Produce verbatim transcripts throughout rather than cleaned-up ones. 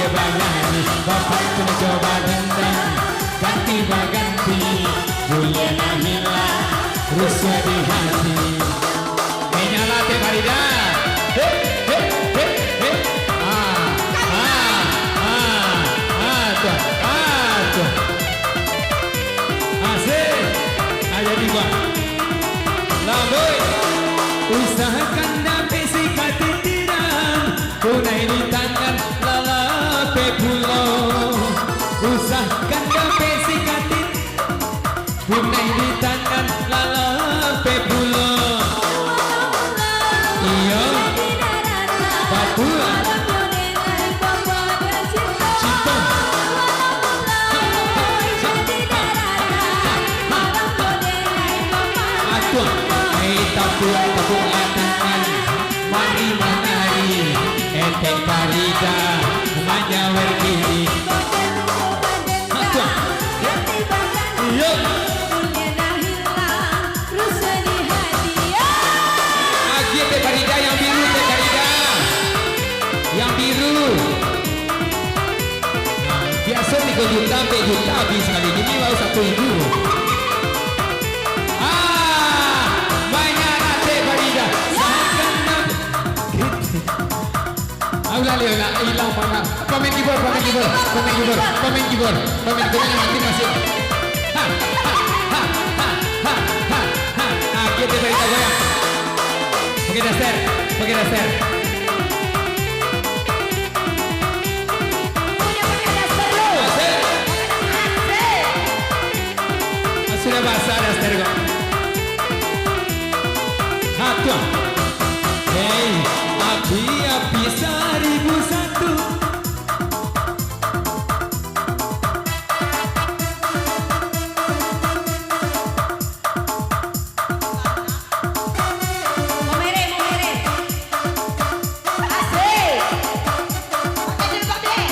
Banyak ni, bapantun jo badendang, ganti baganti, buliah nan hilang, rusuah di hati. Menyala Tek Farida. Hei, hei, hei, hei. Ah, ah, ah, ah, tuh, ah, tuh. Asik. Ah, jadi, Bang. Lamboi. Usahakan dapek sikatitiran, tunai di tangan lalapeh pulo. Usahakan dapek sikatit, tunai di tangan lalapeh pulo. Iyo. Batua. Cinta. Atua. Hei, tapuak, tapuak tangan. Mari manari, Etek Farida manyawer kini. Atua. Iyo. Agiah Tek Farida yang biru, Tek Farida. Yang biru. Nah, biaso tigo juta, ampek juta abih sakali. Kini baru satu ribu. Ah, banyak lah Tek Farida. Sangat. Ah, ulah, ulah, ulah. Hilang panah. Pamain keyboard, pamain keyboard, pamain keyboard, pamain keyboard, pamain keyboard yang mati masih. Ha, ha, ha. Ah, gitu, Tek Farida goyang. Pakai daster, pakai daster. Asik. Ah, sudah basah daster ko. Atua. Hei, api, api saribu satu. Momere, momere. Asik. Pakai jilbab, Dek.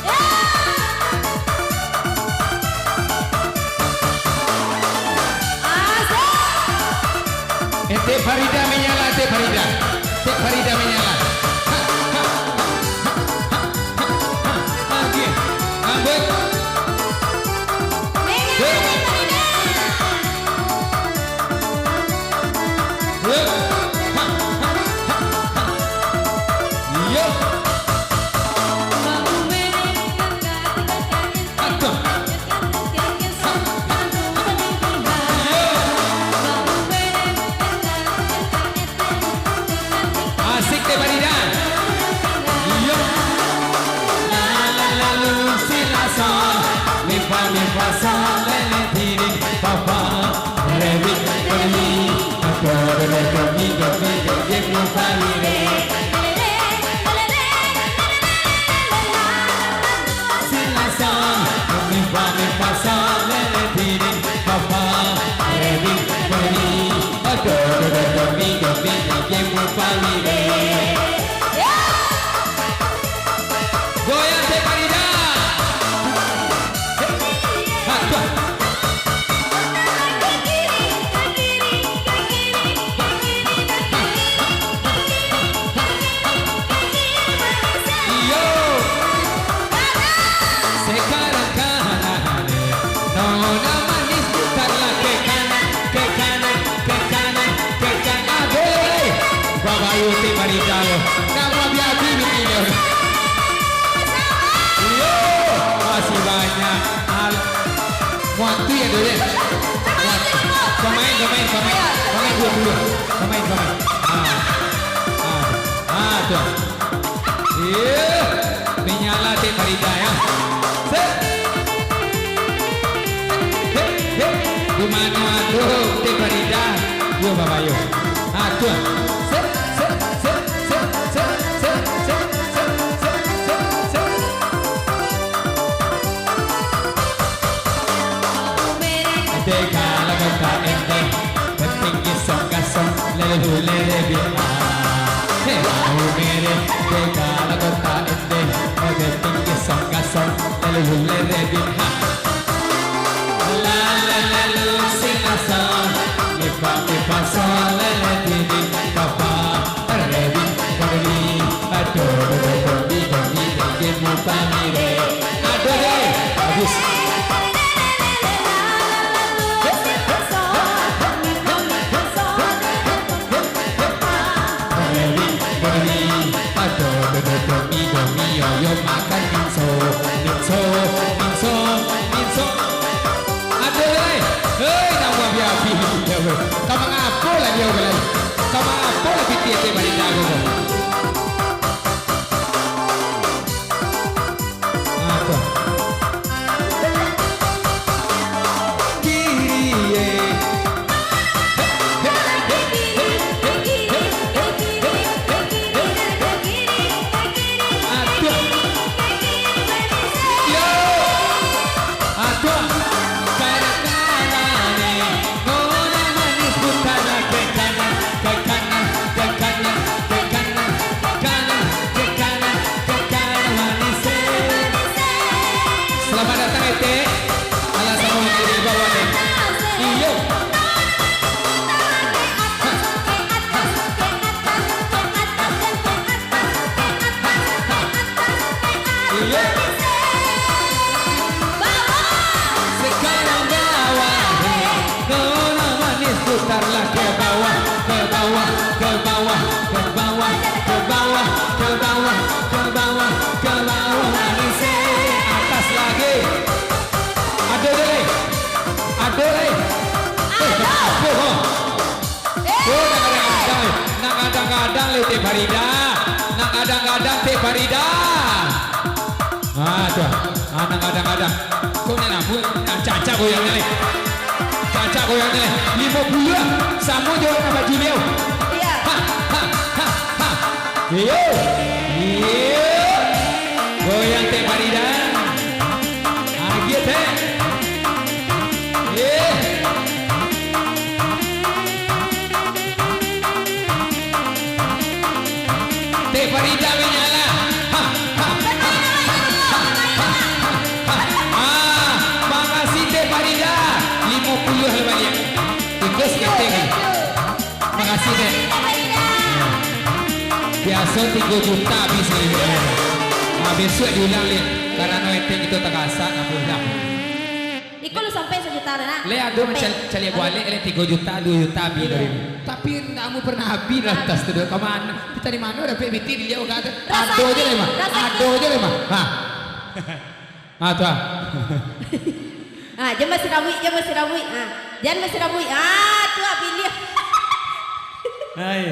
Ya. Asik. Eh, Tek Farida menyala, Tek Farida. Tek Farida menyala. Ha, ha, ha, ha, ha, ha. Lagi. Ambek. Menyala, Tek Farida. Hei. Ha, ha, ha, ha. Iyo. Aduh. Asik, Tek Farida. Iyo. La, la, la, lu, si, la, sol. Mi, fa, mi, fa, sol, le, le, ti, ri, fa, fa, re, mi, fa, mi, fa, do, re, re, do, mi, do, mi, do, re, mi, fa, mi, re. Si, la, sol, mi, fa, mi, fa, sol, le, le, ti, ri, fa, fa, re, mi, fa, mi, fa, do, re, re, do, mi, do, mi, do, re, mi, fa, mi, re. Goyang, Tek Farida. Hei. Ha, tuh. Iyo. Sekarang kanan, nona manis, putarlah ke kanan, ke kanan, ke kanan, ke kanan. Aduh, eh. Babayo Tek Farida lo. Nak mau diadu bikin lo. Iyo, masih banyak. Al-, muantu ya dulu. Muantu. Pamain, pamain, pamain. Pamain dua puluh. Pamain, pamain. Ah. Ah. Ah, tuh. Iyo. Menyala Tek Farida, ya. Set. Hei, hei. Di mano ado Tek Farida? Yo, Bapak, yo. Ah, tuh. Set, set, set. Deka lagu ta endeh, penting gisong gasong, lele hu lele bi ah. Hei, lau mere, deka lagu ta endeh, penting gisong gasong, lele hu lele bi ah. La la la lu si la sol, mi fa mi fa sol, lele Ka mangapo lah diau ko lai? Ka mangapo lah pitih Etek Farida ko? Ah, tu. Kiri, eh. Aduh. Yo. Aduh. Kanak-kanak ni, nona manis putar lah ke kanan, ke kanan, ke kanan, ke kanan, ke kanan, ke kanan manis, eh. Selamat datang, Etek. Alah, samo di bawah ni. Iyo. Iyo. Sekarang bawah, eh, nona manis putarlah ke bawah, ke bawah, ke bawah, ke bawah, ke bawah, ke bawah, ke bawah, ke bawah manis, eh. Atas lagi. Ado lai. Ado lai. Eh, ado. Apo, ho? Oh, nak gadang-gadang, eh. Nak gadang-gadang lai Etek Farida. Nak gadang-gadang Etek Farida. Ah, tu ah. Ah, nak gadang-gadang. Kok nak nampak? Nak caca goyang ni. Caca goyang ni. Limo puluah. Samo jo warna baju baliau. Iya. Ha, ha, ha, ha. Iyo. Iyo. Goyang Etek Farida. Agiah, Tek. Ye. Etek Farida banyak lah. Ha, ha, ha, ha, ha, ha, ha. Ah, makasih Etek Farida. Limo puluah lah baliak. Ikhlas ka Etek ni. Makasih, Tek. Biaso tigo juta abih saribu. Ah, bisuak diulang, Lin. Karano Etek kito tagasak, nak pulang. Iko lu sampai sajuta dah, nak? Lai ado sampai. Macam caliak bualek, lai tigo juta, duo juta abih dari. Tapi ndak amu pernah abih lantas tu, doh. Ka mano? Kito di mano dapek pitih diliau ka tu? Ado je lai, mah. Ado je lai, mah. Ha. Ha, tu, ah. Ah, jan basirabuik, jan basirabuik. Ah, jan basirabuik. Ah, tu ah piliah. Hai.